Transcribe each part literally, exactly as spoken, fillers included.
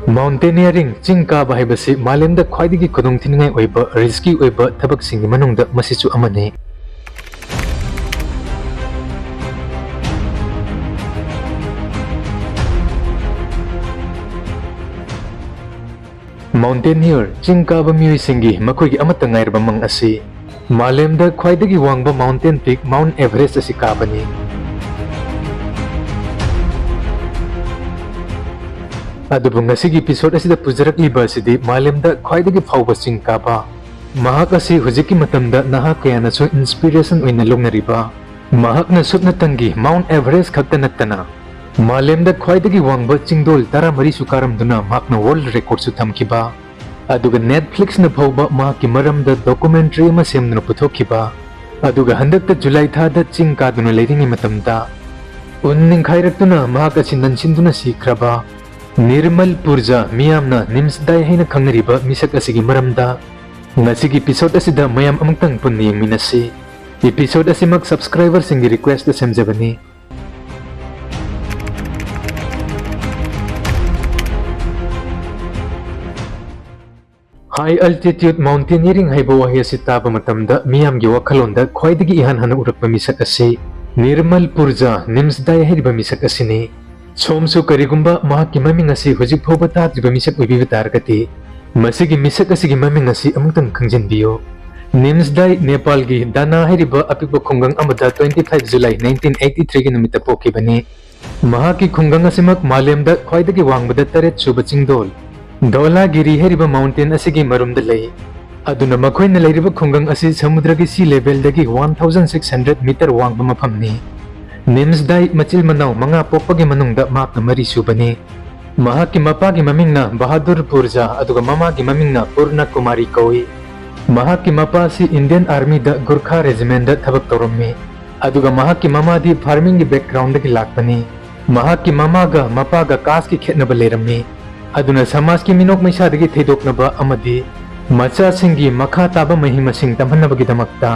Mountaineering, ꯆꯤꯡ ꯀꯥꯕ ꯍꯥꯏꯕꯁꯤ ꯃꯥꯂꯦꯝꯗ ꯈ꯭ꯋꯥꯏꯗꯒꯤ ꯈꯨꯗꯣꯡꯊꯤꯅꯤꯡꯉꯥꯏ ꯑꯣꯏꯕ, risky ꯑꯣꯏꯕ ꯊꯕꯛꯁꯤꯡꯒꯤ ꯃꯅꯨꯡꯗ ꯃꯁꯤꯁꯨ ꯑꯃꯅꯤ꯫ Mountaineer, ꯆꯤꯡ ꯀꯥꯕ ꯃꯤꯑꯣꯏꯁꯤꯡꯒꯤ ꯃꯈꯣꯏꯒꯤ ꯑꯃꯠꯇ ꯉꯥꯏꯔꯕ ꯃꯪ ꯑꯁꯤ ꯃꯥꯂꯦꯝꯗ ꯈ꯭ꯋꯥꯏꯗꯒꯤ ꯋꯥꯡꯕ mountain peak Mount Everest ꯑꯁꯤ ꯀꯥꯕꯅꯤ꯫ ꯑꯗꯨꯕꯨ ꯉꯁꯤꯒꯤ episode ꯑꯁꯤꯗ ꯄꯨꯖꯔꯛꯂꯤꯕ ꯑꯁꯤꯗꯤ ꯃꯥꯂꯦꯝꯗ ꯈ꯭ꯋꯥꯏꯗꯒꯤ ꯐꯥꯎꯕ ꯆꯤꯡ ꯀꯥꯕ, ꯃꯍꯥꯛ ꯑꯁꯤ ꯍꯧꯖꯤꯛꯀꯤ ꯃꯇꯝꯗ ꯅꯍꯥ ꯀꯌꯥꯅꯁꯨ inspiration ꯑꯣꯏꯅ ꯂꯧꯅꯔꯤꯕ, ꯃꯍꯥꯛꯅ ꯁꯨꯞꯅꯇꯪꯒꯤ Mount Everest ꯈꯛꯇ ꯅꯠꯇꯅ ꯃꯥꯂꯦꯝꯗ ꯈ꯭ꯋꯥꯏꯗꯒꯤ ꯋꯥꯡꯕ ꯆꯤꯡꯗꯣꯜ ꯇꯔꯥꯃꯔꯤꯁꯨ ꯀꯥꯔꯝꯗꯨꯅ ꯃꯍꯥꯛꯅ world record ꯁꯨ ꯊꯝꯈꯤꯕ, ꯑꯗꯨꯒ Netflix ꯅ ꯐꯥꯎꯕ ꯃꯍꯥꯛꯀꯤ ꯃꯔꯝꯗ documentary ꯑꯃ ꯁꯦꯝꯗꯨꯅ ꯄꯨꯊꯣꯛꯈꯤꯕ, ꯑꯗꯨꯒ ꯍꯟꯗꯛꯇ ꯖꯨꯂꯥꯏ ꯊꯥꯗ ꯆꯤꯡ ꯀꯥꯗꯨꯅ ꯂꯩꯔꯤꯉꯩ ꯃꯇꯝꯗ ꯎꯟ ꯅꯤꯡꯈꯥꯏꯔꯛꯇꯨꯅ ꯃꯍꯥꯛ ꯑꯁꯤ ꯅꯟꯁꯤꯟꯗꯨꯅ ꯁꯤꯈ꯭ꯔꯕ ꯅꯤꯔꯃꯜ ꯄꯨꯔꯖꯥ, ꯃꯤꯌꯥꯝꯅ ꯅꯤꯝꯁꯗꯥꯏ ꯍꯥꯏꯅ ꯈꯪꯅꯔꯤꯕ ꯃꯤꯁꯛ ꯑꯁꯤꯒꯤ ꯃꯔꯝꯗ ꯉꯁꯤꯒꯤ episode ꯑꯁꯤꯗ ꯃꯌꯥꯝ ꯑꯃꯨꯛꯇꯪ ꯄꯨꯟꯅ ꯌꯦꯡꯃꯤꯟꯅꯁꯤ꯫ Episode ꯑꯁꯤꯃꯛ subscriber ꯁꯤꯡꯒꯤ request ꯇ ꯁꯦꯝꯖꯕꯅꯤ꯫ High altitude mountaineering ꯍꯥꯏꯕ ꯋꯥꯍꯩ ꯑꯁꯤ ꯇꯥꯕ ꯃꯇꯝꯗ ꯃꯤꯌꯥꯝꯒꯤ ꯋꯥꯈꯜꯂꯣꯟꯗ ꯈ꯭ꯋꯥꯏꯗꯒꯤ ꯏꯍꯥꯟ ꯍꯥꯟꯅ ꯎꯔꯛꯄ ꯃꯤꯁꯛ ꯑꯁꯤ ꯅꯤꯔꯃꯜ ꯄꯨꯔꯖꯥ, ꯅꯤꯝꯁꯗꯥꯏ ꯍꯥꯏꯔꯤꯕ ꯃꯤꯁꯛ ꯑꯁꯤꯅꯤ꯫ ꯁꯣꯝꯁꯨ ꯀꯔꯤꯒꯨꯝꯕ ꯃꯍꯥꯛꯀꯤ ꯃꯃꯤꯡ ꯑꯁꯤ ꯍꯧꯖꯤꯛ ꯐꯥꯎꯕ ꯇꯥꯗ꯭ꯔꯤꯕ ꯃꯤꯁꯛ ꯑꯣꯏꯕꯤꯕ ꯇꯥꯔꯒꯗꯤ, ꯃꯁꯤꯒꯤ ꯃꯤꯁꯛ ꯑꯁꯤꯒꯤ ꯃꯃꯤꯡ ꯑꯁꯤ ꯑꯃꯨꯛꯇꯪ ꯈꯪꯖꯤꯟꯕꯤꯌꯨ꯫ ꯅꯤꯝꯁꯗꯥꯏ, ꯅꯦꯄꯥꯜꯒꯤ ꯗꯥꯅꯥ ꯍꯥꯏꯔꯤꯕ ꯑꯄꯤꯛꯄ ꯈꯨꯡꯒꯪ ꯑꯃꯗ twenty five July nineteen eighty three ꯒꯤ ꯅꯨꯃꯤꯠꯇ ꯄꯣꯛꯈꯤꯕꯅꯤ꯫ ꯃꯍꯥꯛꯀꯤ ꯈꯨꯡꯒꯪ ꯑꯁꯤꯃꯛ ꯃꯥꯂꯦꯝꯗ ꯈ꯭ꯋꯥꯏꯗꯒꯤ ꯋꯥꯡꯕꯗ ꯇꯔꯦꯠ ꯁꯨꯕ ꯆꯤꯡꯗꯣꯜ ꯙꯣꯂꯥꯒꯤꯔꯤ ꯍꯥꯏꯔꯤꯕ mountain ꯑꯁꯤꯒꯤ ꯃꯔꯨꯝꯗ ꯂꯩ꯫ ꯑꯗꯨꯅ ꯃꯈꯣꯏꯅ ꯂꯩꯔꯤꯕ ꯈꯨꯡꯒꯪ ꯑꯁꯤ ꯁꯃꯨꯗ꯭ꯔꯒꯤ sea level ꯗꯒꯤ one thousand six hundred meter ꯋꯥꯡꯕ ꯃꯐꯝꯅꯤ꯫ ꯅꯤꯝꯁꯗꯥꯏ ꯃꯆꯤꯜ ꯃꯅꯥꯎ ꯃꯉꯥ ꯄꯣꯛꯄꯒꯤ ꯃꯅꯨꯡꯗ ꯃꯍꯥꯛꯅ ꯃꯔꯤ ꯁꯨꯕꯅꯤ꯫ ꯃꯍꯥꯛꯀꯤ ꯃꯄꯥꯒꯤ ꯃꯃꯤꯡꯅ ꯕꯍꯥꯗꯨꯔ ꯄꯨꯔꯖꯥ ꯑꯗꯨꯒ ꯃꯃꯥꯒꯤ ꯃꯃꯤꯡꯅ ꯄꯨꯔꯅ ꯀꯨꯃꯥꯔꯤ ꯀꯧꯏ꯫ ꯃꯍꯥꯛꯀꯤ ꯃꯄꯥ ꯑꯁꯤ Indian Army ꯗ ꯒꯨꯔꯈꯥ regiment ꯗ ꯊꯕꯛ ꯇꯧꯔꯝꯃꯤ, ꯑꯗꯨꯒ ꯃꯍꯥꯛꯀꯤ ꯃꯃꯥꯗꯤ farming ꯒꯤ background ꯗꯒꯤ ꯂꯥꯛꯄꯅꯤ꯫ ꯃꯍꯥꯛꯀꯤ ꯃꯃꯥꯒ ꯃꯄꯥꯒ caste ꯀꯤ ꯈꯦꯠꯅꯕ ꯂꯩꯔꯝꯃꯤ, ꯑꯗꯨꯅ ꯁꯃꯥꯖꯀꯤ ꯃꯤꯅꯣꯛ ꯃꯩꯁꯥꯗꯒꯤ ꯊꯩꯗꯣꯛꯅꯕ ꯑꯃꯗꯤ ꯃꯆꯥꯁꯤꯡꯒꯤ ꯃꯈꯥ ꯇꯥꯕ ꯃꯍꯩ ꯃꯁꯤꯡ ꯇꯝꯍꯟꯅꯕꯒꯤꯗꯃꯛꯇ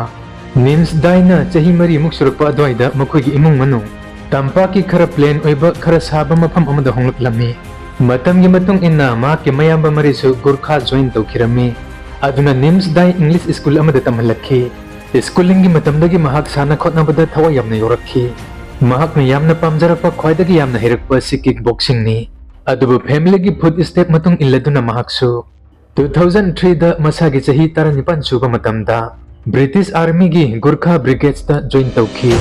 ꯅꯤꯝꯁꯗꯥꯏꯅ ꯆꯍꯤ ꯃꯔꯤꯃꯨꯛ ꯁꯨꯔꯛꯄ ꯑꯗꯨꯋꯥꯏꯗ ꯃꯈꯣꯏꯒꯤ ꯏꯃꯨꯡ ꯃꯅꯨꯡ ꯇꯝꯄꯥꯛꯀꯤ ꯈꯔ plain ꯑꯣꯏꯕ, ꯈꯔ ꯁꯥꯕ ꯃꯐꯝ ꯑꯃꯗ ꯍꯣꯡꯂꯛꯂꯝꯃꯤ꯫ ꯃꯇꯝꯒꯤ ꯃꯇꯨꯡ ꯏꯟꯅ ꯃꯍꯥꯛꯀꯤ ꯃꯌꯥꯝꯕ ꯃꯔꯤꯁꯨ ꯒꯨꯔꯈꯥ join ꯇꯧꯈꯤꯔꯝꯃꯤ꯫ ꯑꯗꯨꯅ ꯅꯤꯝꯁ ꯗꯥꯏ English School ꯑꯃꯗ ꯇꯝꯍꯜꯂꯛꯈꯤ꯫ Schoolingꯒꯤ ꯃꯇꯝꯗꯒꯤ ꯃꯍꯥꯛ ꯁꯥꯟꯅ ꯈꯣꯠꯅꯕꯗ ꯊꯋꯥꯏ ꯌꯥꯝꯅ ꯌꯥꯎꯔꯛꯈꯤ꯫ ꯃꯍꯥꯛꯅ ꯌꯥꯝꯅ ꯄꯥꯝꯖꯔꯛꯄ, ꯈ꯭ꯋꯥꯏꯗꯒꯤ ꯌꯥꯝꯅ ꯍꯩꯔꯛꯄ ꯑꯁꯤ kickboxingꯅꯤ꯫ ꯑꯗꯨꯕꯨ familyꯒꯤ footstep ꯃꯇꯨꯡ ꯏꯜꯂꯗꯨꯅ ꯃꯍꯥꯛꯁꯨ two thousand threeꯗ ꯃꯁꯥꯒꯤ ꯆꯍꯤ ꯇꯔꯥꯅꯤꯄꯥꯟ ꯁꯨꯕ ꯃꯇꯝꯗ British Armyꯒꯤ Gurkha Brigadesꯇ join ꯇꯧꯈꯤ꯫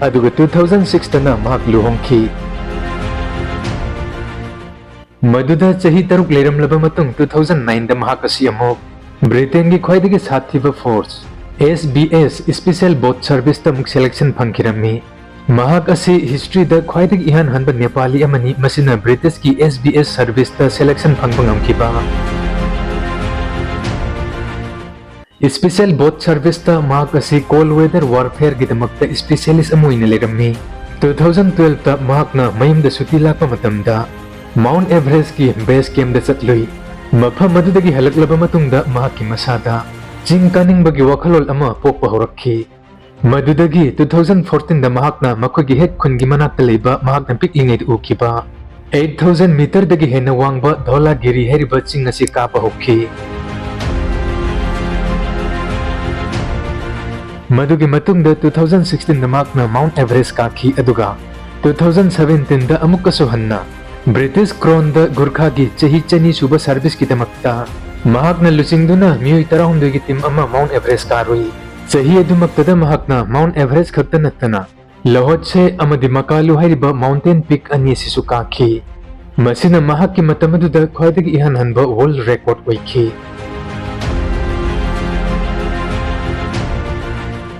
ꯑꯗꯨꯒ two thousand sixꯇꯅ ꯃꯍꯥꯛ ꯂꯨꯍꯣꯡꯈꯤ꯫ ꯃꯗꯨꯗ ꯆꯍꯤ ꯇꯔꯨꯛ ꯂꯩꯔꯝꯂꯕ ꯃꯇꯨꯡ two thousand nineꯗ ꯃꯍꯥꯛ ꯑꯁꯤ ꯑꯃꯨꯛ Britainꯒꯤ ꯈ꯭ꯋꯥꯏꯗꯒꯤ ꯁꯥꯊꯤꯕ force S B S Special Boat Serviceꯇ ꯑꯃꯨꯛ selection ꯐꯪꯈꯤꯔꯝꯃꯤ꯫ ꯃꯍꯥꯛ ꯑꯁꯤ historyꯗ ꯈ꯭ꯋꯥꯏꯗꯒꯤ ꯏꯍꯥꯟ ꯍꯥꯟꯕ ꯅꯦꯄꯥꯂꯤ ꯑꯃꯅꯤ, ꯃꯁꯤꯅ Britishꯀꯤ S B S serviceꯇ selection ꯐꯪꯕ ꯉꯝꯈꯤꯕ꯫ Special Boat Serviceꯇ ꯃꯍꯥꯛ ꯑꯁꯤ cold weather warfareꯒꯤꯗꯃꯛꯇ specialist ꯑꯃ ꯑꯣꯏꯅ ꯂꯩꯔꯝꯃꯤ꯫ Two thousand twelveꯇ ꯃꯍꯥꯛꯅ ꯃꯌꯨꯝꯗ ꯁꯨꯇꯤ ꯂꯥꯛꯄ ꯃꯇꯝꯗ Mount Everestꯀꯤ base campꯗ ꯆꯠꯂꯨꯏ꯫ ꯃꯐꯝ ꯑꯗꯨꯗꯒꯤ ꯍꯜꯂꯛꯂꯕ ꯃꯇꯨꯡꯗ ꯃꯍꯥꯛꯀꯤ ꯃꯁꯥꯗ ꯆꯤꯡ ꯀꯥꯅꯤꯡꯕꯒꯤ ꯋꯥꯈꯜꯂꯣꯟ ꯑꯃ ꯄꯣꯛꯄ ꯍꯧꯔꯛꯈꯤ꯫ ꯃꯗꯨꯗꯒꯤ two thousand fourteenꯗ ꯃꯍꯥꯛꯅ ꯃꯈꯣꯏꯒꯤ ꯍꯦꯛ ꯈꯨꯟꯒꯤ ꯃꯅꯥꯛꯇ ꯂꯩꯕ ꯃꯍꯥꯛꯅ ꯄꯤꯛꯂꯤꯉꯩꯗ ꯎꯈꯤꯕ eight thousand meterꯗꯒꯤ ꯍꯦꯟꯅ ꯋꯥꯡꯕ ꯙꯣꯂꯥꯒꯤꯔꯤ ꯍꯥꯏꯔꯤꯕ ꯆꯤꯡ ꯑꯁꯤ ꯀꯥꯕ ꯍꯧꯈꯤ꯫ ꯃꯗꯨꯒꯤ ꯃꯇꯨꯡꯗ two thousand sixteenꯗ ꯃꯍꯥꯛꯅ Mount Everest ꯀꯥꯈꯤ, ꯑꯗꯨꯒ two thousand seventeenꯗ ꯑꯃꯨꯛꯀꯁꯨ ꯍꯟꯅ British Crownꯗ ꯒꯨꯔꯈꯥꯒꯤ ꯆꯍꯤ ꯆꯅꯤ ꯁꯨꯕ serviceꯀꯤꯗꯃꯛꯇ ꯃꯍꯥꯛꯅ ꯂꯨꯆꯤꯡꯗꯨꯅ ꯃꯤꯑꯣꯏ ꯇꯔꯥꯍꯨꯝꯗꯣꯏꯒꯤ team ꯑꯃ Mount Everest ꯀꯥꯔꯨꯏ꯫ ꯆꯍꯤ ꯑꯗꯨꯃꯛꯇꯗ ꯃꯍꯥꯛꯅ Mount Everest ꯈꯛꯇ ꯅꯠꯇꯅ ꯂꯍꯣꯠꯁꯦ ꯑꯃꯗꯤ ꯃꯀꯥꯂꯨ ꯍꯥꯏꯔꯤꯕ mountain peak ꯑꯅꯤ ꯑꯁꯤꯁꯨ ꯀꯥꯈꯤ꯫ ꯃꯁꯤꯅ ꯃꯍꯥꯛꯀꯤ ꯃꯇꯝ ꯑꯗꯨꯗ ꯈ꯭ꯋꯥꯏꯗꯒꯤ ꯏꯍꯥꯟ ꯍꯥꯟꯕ world record ꯑꯣꯏꯈꯤ꯫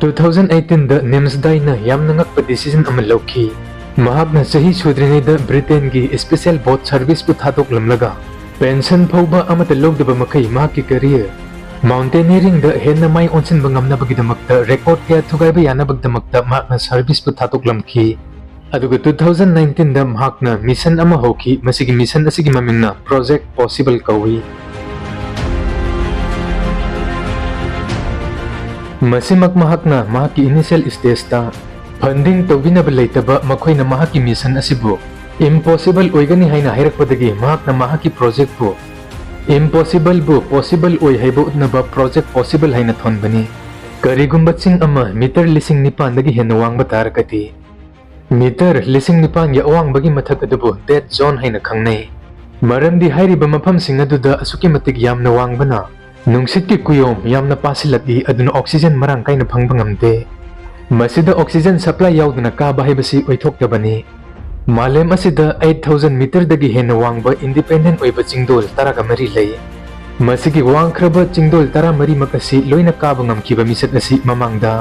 Two thousand eighteenꯗ ꯅꯤꯝꯁ ꯗꯥꯏꯅ ꯌꯥꯝꯅ ꯉꯛꯄ decision ꯑꯃ ꯂꯧꯈꯤ꯫ ꯃꯍꯥꯛꯅ ꯆꯍꯤ ꯁꯨꯗ꯭ꯔꯤꯉꯩꯗ Britainꯒꯤ Special Boat Serviceꯄꯨ ꯊꯥꯗꯣꯛꯂꯝꯂꯒ pension ꯐꯥꯎꯕ ꯑꯃꯠꯇ ꯂꯧꯗꯕ ꯃꯈꯩ ꯃꯍꯥꯛꯀꯤ career mountaineeringꯗ ꯍꯦꯟꯅ ꯃꯥꯏ ꯑꯣꯟꯁꯤꯟꯕ ꯉꯝꯅꯕꯒꯤꯗꯃꯛꯇ, record ꯀꯌꯥ ꯊꯨꯒꯥꯏꯕ ꯌꯥꯅꯕꯒꯤꯗꯃꯛꯇ ꯃꯍꯥꯛꯅ serviceꯄꯨ ꯊꯥꯗꯣꯛꯂꯝꯈꯤ꯫ ꯑꯗꯨꯒ two thousand nineteenꯗ ꯃꯍꯥꯛꯅ mission ꯑꯃ ꯍꯧꯈꯤ꯫ ꯃꯁꯤꯒꯤ mission ꯑꯁꯤꯒꯤ ꯃꯃꯤꯡꯅ Project Possible ꯀꯧꯏ꯫ ꯃꯁꯤꯃꯛ ꯃꯍꯥꯛꯅ ꯃꯍꯥꯛꯀꯤ initial stageꯇ Funding ꯇꯧꯕꯤꯅꯕ ꯂꯩꯇꯕ ꯃꯈꯣꯏꯅ ꯃꯍꯥꯛꯀꯤ mission ꯑꯁꯤꯕꯨ impossible ꯑꯣꯏꯒꯅꯤ ꯍꯥꯏꯅ ꯍꯥꯏꯔꯛꯄꯗꯒꯤ ꯃꯍꯥꯛꯅ ꯃꯍꯥꯛꯀꯤ projectꯄꯨ impossibleꯕꯨ possible ꯑꯣꯏ ꯍꯥꯏꯕ ꯎꯠꯅꯕ Project Possible ꯍꯥꯏꯅ ꯊꯣꯟꯕꯅꯤ꯫ ꯀꯔꯤꯒꯨꯝꯕ ꯆꯤꯡ ꯑꯃ meter ꯂꯤꯁꯤꯡ ꯅꯤꯄꯥꯟꯗꯒꯤ ꯍꯦꯟꯅ ꯋꯥꯡꯕ ꯇꯥꯔꯒꯗꯤ, meter ꯂꯤꯁꯤꯡ ꯅꯤꯄꯥꯟꯒꯤ ꯑꯋꯥꯡꯕꯒꯤ ꯃꯊꯛ ꯑꯗꯨꯕꯨ dead zone ꯍꯥꯏꯅ ꯈꯪꯅꯩ꯫ ꯃꯔꯝꯗꯤ ꯍꯥꯏꯔꯤꯕ ꯃꯐꯝꯁꯤꯡ ꯑꯗꯨꯗ ꯑꯁꯨꯛꯀꯤ ꯃꯇꯤꯛ ꯌꯥꯝꯅ ꯋꯥꯡꯕꯅ ꯅꯨꯡꯁꯤꯠꯀꯤ ꯀꯨꯌꯣꯝ ꯌꯥꯝꯅ ꯄꯥꯁꯤꯜꯂꯛꯏ, ꯑꯗꯨꯅ oxygen ꯃꯔꯥꯡ ꯀꯥꯏꯅ ꯐꯪꯕ ꯉꯝꯗꯦ꯫ ꯃꯁꯤꯗ oxygen supply ꯌꯥꯎꯗꯅ ꯀꯥꯕ ꯍꯥꯏꯕꯁꯤ ꯑꯣꯏꯊꯣꯛꯇꯕꯅꯤ꯫ ꯃꯥꯂꯦꯝ ꯑꯁꯤꯗ eight thousand meterꯗꯒꯤ ꯍꯦꯟꯅ ꯋꯥꯡꯕ independent ꯑꯣꯏꯕ ꯆꯤꯡꯗꯣꯜ ꯇꯔꯥꯒ ꯃꯔꯤ ꯂꯩ꯫ ꯃꯁꯤꯒꯤ ꯋꯥꯡꯈ꯭ꯔꯕ ꯆꯤꯡꯗꯣꯜ ꯇꯔꯥꯃꯔꯤꯃꯛ ꯑꯁꯤ ꯂꯣꯏꯅ ꯀꯥꯕ ꯉꯝꯈꯤꯕ ꯃꯤꯁꯛ ꯑꯁꯤ ꯃꯃꯥꯡꯗ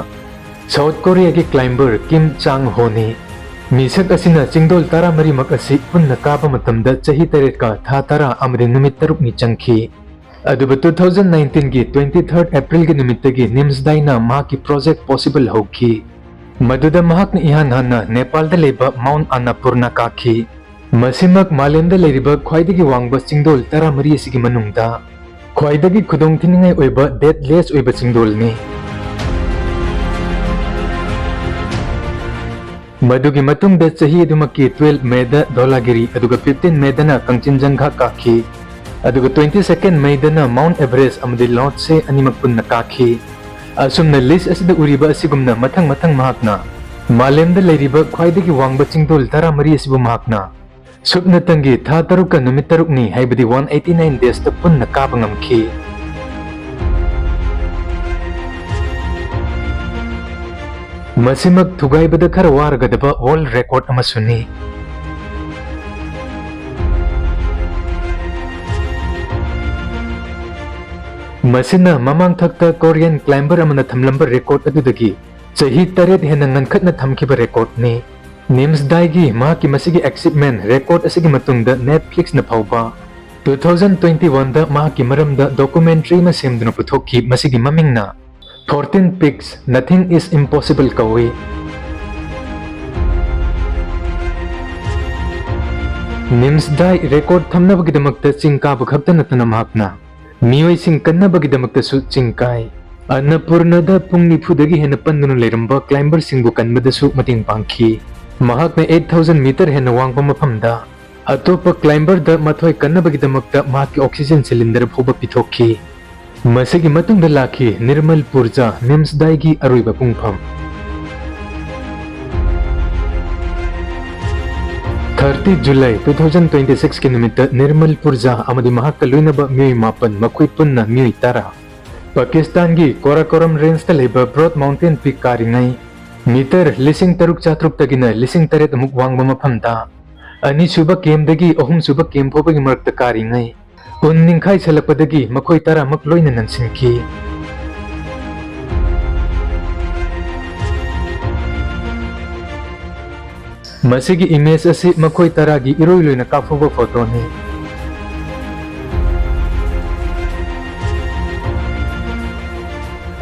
South Koreaꯒꯤ climber Kim Chang Hoꯅꯤ꯫ ꯃꯤꯁꯛ ꯑꯁꯤꯅ ꯆꯤꯡꯗꯣꯜ ꯇꯔꯥꯃꯔꯤꯃꯛ ꯑꯁꯤ ꯄꯨꯟꯅ ꯀꯥꯕ ꯃꯇꯝꯗ ꯆꯍꯤ ꯇꯔꯦꯠꯀ ꯊꯥ ꯇꯔꯥ ꯑꯃꯗꯤ ꯅꯨꯃꯤꯠ ꯇꯔꯨꯛꯅꯤ ꯆꯪꯈꯤ꯫ ꯑꯗꯨꯕꯨ two thousand nineteenꯒꯤ twenty-third Aprilꯒꯤ ꯅꯨꯃꯤꯠꯇꯒꯤ NIMSDAIꯅ ꯃꯍꯥꯛꯀꯤ Project Possible ꯍꯧꯈꯤ꯫ ꯃꯗꯨꯗ ꯃꯍꯥꯛꯅ ꯏꯍꯥꯟ ꯍꯥꯟꯅ ꯅꯦꯄꯥꯜꯗ ꯂꯩꯕ Mount Annapurna ꯀꯥꯈꯤ꯫ ꯃꯁꯤꯃꯛ ꯃꯥꯂꯦꯝꯗ ꯂꯩꯔꯤꯕ ꯈ꯭ꯋꯥꯏꯗꯒꯤ ꯋꯥꯡꯕ ꯆꯤꯡꯗꯣꯜ ꯇꯔꯥꯃꯔꯤ ꯑꯁꯤꯒꯤ ꯃꯅꯨꯡꯗ ꯈ꯭ꯋꯥꯏꯗꯒꯤ ꯈꯨꯗꯣꯡꯊꯤꯅꯤꯡꯉꯥꯏ ꯑꯣꯏꯕ deathless ꯑꯣꯏꯕ ꯆꯤꯡꯗꯣꯜꯅꯤ꯫ ꯃꯗꯨꯒꯤ ꯃꯇꯨꯡꯗ ꯆꯍꯤ ꯑꯗꯨꯃꯛꯀꯤ twelve Mayꯗ Dhaulagiri, ꯑꯗꯨꯒ fifteen Mayꯗꯅ Kangchenjunga ꯀꯥꯈꯤ꯫ ꯑꯗꯨꯒ twenty-second Mayꯗꯅ Mount Everest ꯑꯃꯗꯤ Lhotse ꯑꯅꯤꯃꯛ ꯄꯨꯟꯅ ꯀꯥꯈꯤ꯫ ꯑꯁꯨꯝꯅ list ꯑꯁꯤꯗ ꯎꯔꯤꯕ ꯑꯁꯤꯒꯨꯝꯅ ꯃꯊꯪ ꯃꯊꯪ ꯃꯍꯥꯛꯅ ꯃꯥꯂꯦꯝꯗ ꯂꯩꯔꯤꯕ ꯈ꯭ꯋꯥꯏꯗꯒꯤ ꯋꯥꯡꯕ ꯆꯤꯡꯗꯣꯜ ꯇꯔꯥꯃꯔꯤ ꯑꯁꯤꯕꯨ ꯃꯍꯥꯛꯅ ꯁꯨꯞꯅꯇꯪꯒꯤ ꯊꯥ ꯇꯔꯨꯛꯀ ꯅꯨꯃꯤꯠ ꯇꯔꯨꯛꯅꯤ, ꯍꯥꯏꯕꯗꯤ one eighty nine daysꯇ ꯄꯨꯟꯅ ꯀꯥꯕ ꯉꯝꯈꯤ꯫ ꯃꯁꯤꯃꯛ ꯊꯨꯒꯥꯏꯕꯗ ꯈꯔ ꯋꯥꯔꯒꯗꯕ world record ꯑꯃꯁꯨꯅꯤ꯫ ꯃꯁꯤꯅ ꯃꯃꯥꯡ ꯊꯛꯇ Korean climber ꯑꯃꯅ ꯊꯝꯂꯝꯕ record ꯑꯗꯨꯗꯒꯤ ꯆꯍꯤ ꯇꯔꯦꯠ ꯍꯦꯟꯅ ꯉꯟꯈꯠꯅ ꯊꯝꯈꯤꯕ recordꯅꯤ꯫ NIMSDAIꯒꯤ ꯃꯍꯥꯛꯀꯤ ꯃꯁꯤꯒꯤ achievement record ꯑꯁꯤꯒꯤ ꯃꯇꯨꯡꯗ Netflixꯅ ꯐꯥꯎꯕ two thousand twenty-oneꯗ ꯃꯍꯥꯛꯀꯤ ꯃꯔꯝꯗ documentary ꯑꯃ ꯁꯦꯝꯗꯨꯅ ꯄꯨꯊꯣꯛꯈꯤ꯫ ꯃꯁꯤꯒꯤ ꯃꯃꯤꯡꯅ Fourteen Peaks, Nothing is Impossible ꯀꯧꯏ꯫ NIMSDAI record ꯊꯝꯅꯕꯒꯤꯗꯃꯛꯇ ꯆꯤꯡ ꯀꯥꯕ ꯈꯛꯇ ꯅꯠꯇꯅ ꯃꯍꯥꯛꯅ ꯃꯤꯑꯣꯏꯁꯤꯡ ꯀꯟꯅꯕꯒꯤꯗꯃꯛꯇꯁꯨ ꯆꯤꯡ ꯀꯥꯏ꯫ ꯑꯟꯅꯄꯨꯔꯅꯥꯗ ꯄꯨꯡ ꯅꯤꯐꯨꯗꯒꯤ ꯍꯦꯟꯅ ꯄꯟꯗꯨꯅ ꯂꯩꯔꯝꯕ climberꯁꯤꯡꯕꯨ ꯀꯟꯕꯗꯁꯨ ꯃꯇꯦꯡ ꯄꯥꯡꯈꯤ꯫ ꯃꯍꯥꯛꯅ eight thousand meter ꯍꯦꯟꯅ ꯋꯥꯡꯕ ꯃꯐꯝꯗ ꯑꯇꯣꯞꯄ climberꯗ ꯃꯊꯣꯏ ꯀꯟꯅꯕꯒꯤꯗꯃꯛꯇ ꯃꯍꯥꯛꯀꯤ oxygen cylinder ꯐꯥꯎꯕ ꯄꯤꯊꯣꯛꯈꯤ꯫ ꯃꯁꯤꯒꯤ ꯃꯇꯨꯡꯗ ꯂꯥꯛꯈꯤ ꯅꯤꯔꯃꯜ ꯄꯨꯔꯖꯥ, NIMSDAIꯒꯤ ꯑꯔꯣꯏꯕ ꯄꯨꯡꯐꯝ꯫ Thirty July two thousand twenty sixꯀꯤ ꯅꯨꯃꯤꯠꯇ ꯅꯤꯔꯃꯜ ꯄꯨꯔꯖꯥ ꯑꯃꯗꯤ ꯃꯍꯥꯛꯀ ꯂꯣꯏꯅꯕ ꯃꯤꯑꯣꯏ ꯃꯥꯄꯟ, ꯃꯈꯣꯏ ꯄꯨꯟꯅ ꯃꯤꯑꯣꯏ ꯇꯔꯥ, ꯄꯥꯀꯤꯁꯇꯥꯟꯒꯤ ꯀꯣꯔꯥꯀꯣꯔꯝ rangeꯇ ꯂꯩꯕ Broad Mountain Peak ꯀꯥꯔꯤꯉꯩ, meter ꯂꯤꯁꯤꯡ ꯇꯔꯨꯛ ꯆꯥꯇ꯭ꯔꯨꯛꯇꯒꯤꯅ ꯂꯤꯁꯤꯡ ꯇꯔꯦꯠ ꯑꯃꯨꯛ ꯋꯥꯡꯕ ꯃꯐꯝꯗ, ꯑꯅꯤꯁꯨꯕ campꯗꯒꯤ ꯑꯍꯨꯝꯁꯨꯕ camp ꯐꯥꯎꯕꯒꯤ ꯃꯔꯛꯇ ꯀꯥꯔꯤꯉꯩ, ꯎꯟ ꯅꯤꯡꯈꯥꯏ ꯁꯜꯂꯛꯄꯗꯒꯤ ꯃꯈꯣꯏ ꯇꯔꯥꯃꯛ ꯂꯣꯏꯅ ꯅꯟꯁꯤꯟꯈꯤ꯫ ꯃꯁꯤꯒꯤ image ꯑꯁꯤ ꯃꯈꯣꯏ ꯇꯔꯥꯒꯤ ꯏꯔꯣꯏ ꯂꯣꯏꯅ ꯀꯥꯞꯍꯧꯕ photoꯅꯤ꯫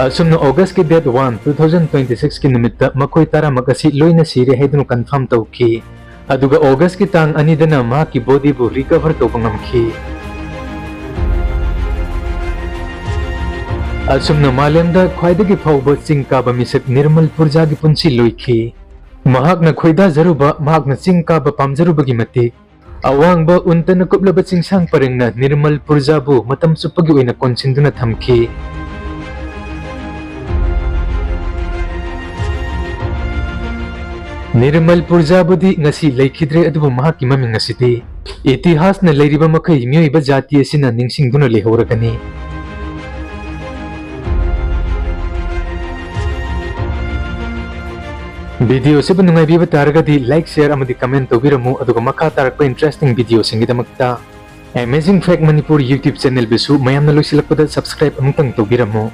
ꯑꯁꯨꯝꯅ Augustꯀꯤ date one, two thousand twenty sixꯀꯤ ꯅꯨꯃꯤꯠꯇ ꯃꯈꯣꯏ ꯇꯔꯥꯃꯛ ꯑꯁꯤ ꯂꯣꯏꯅ ꯁꯤꯔꯦ ꯍꯥꯏꯗꯨꯅ confirm ꯇꯧꯈꯤ꯫ ꯑꯗꯨꯒ Augustꯀꯤ ꯇꯥꯡ ꯑꯅꯤꯗꯅ ꯃꯍꯥꯛꯀꯤ bodyꯕꯨ recover ꯇꯧꯕ ꯉꯝꯈꯤ꯫ ꯑꯁꯨꯝꯅ ꯃꯥꯂꯦꯝꯗ ꯈ꯭ꯋꯥꯏꯗꯒꯤ ꯐꯥꯎꯕ ꯆꯤꯡ ꯀꯥꯕ ꯃꯤꯁꯛ ꯅꯤꯔꯃꯜ ꯄꯨꯔꯖꯥꯒꯤ ꯄꯨꯟꯁꯤ ꯂꯣꯏꯈꯤ꯫ ꯃꯍꯥꯛꯅ ꯈꯣꯏꯗꯥꯖꯔꯨꯕ, ꯃꯍꯥꯛꯅ ꯆꯤꯡ ꯀꯥꯕ ꯄꯥꯝꯖꯔꯨꯕꯒꯤ ꯃꯇꯤꯛ, ꯑꯋꯥꯡꯕ ꯎꯟꯇꯅ ꯀꯨꯞꯂꯕ ꯆꯤꯡꯁꯥꯡ ꯄꯔꯦꯡꯅ ꯅꯤꯔꯃꯜ ꯄꯨꯔꯖꯥꯕꯨ ꯃꯇꯝ ꯆꯨꯞꯄꯒꯤ ꯑꯣꯏꯅ ꯀꯣꯟꯁꯤꯟꯗꯨꯅ ꯊꯝꯈꯤ꯫ ꯅꯤꯔꯃꯜ ꯄꯨꯔꯖꯥꯕꯨꯗꯤ ꯉꯁꯤ ꯂꯩꯈꯤꯗ꯭ꯔꯦ, ꯑꯗꯨꯕꯨ ꯃꯍꯥꯛꯀꯤ ꯃꯃꯤꯡ ꯑꯁꯤꯗꯤ ꯏꯇꯤꯍꯥꯁꯅ ꯂꯩꯔꯤꯕ ꯃꯈꯩ ꯃꯤꯑꯣꯏꯕ ꯖꯥꯇꯤ ꯑꯁꯤꯅ ꯅꯤꯡꯁꯤꯡꯗꯨꯅ ꯂꯩꯍꯧꯔꯒꯅꯤ꯫ Video ꯑꯁꯤꯕꯨ ꯅꯨꯡꯉꯥꯏꯕꯤꯕ ꯇꯥꯔꯒꯗꯤ like, share ꯑꯃꯗꯤ comment ꯇꯧꯕꯤꯔꯝꯃꯨ, ꯑꯗꯨꯒ ꯃꯈꯥ ꯇꯥꯔꯛꯄ interesting videoꯁꯤꯡꯒꯤꯗꯃꯛꯇ Amazing Fact Manipur YouTube channelꯕꯨꯁꯨ ꯃꯌꯥꯝꯅ ꯂꯣꯏꯁꯤꯜꯂꯛꯄꯗ subscribe ꯑꯃꯨꯛꯇꯪ ꯇꯧꯕꯤꯔꯝꯃꯨ꯫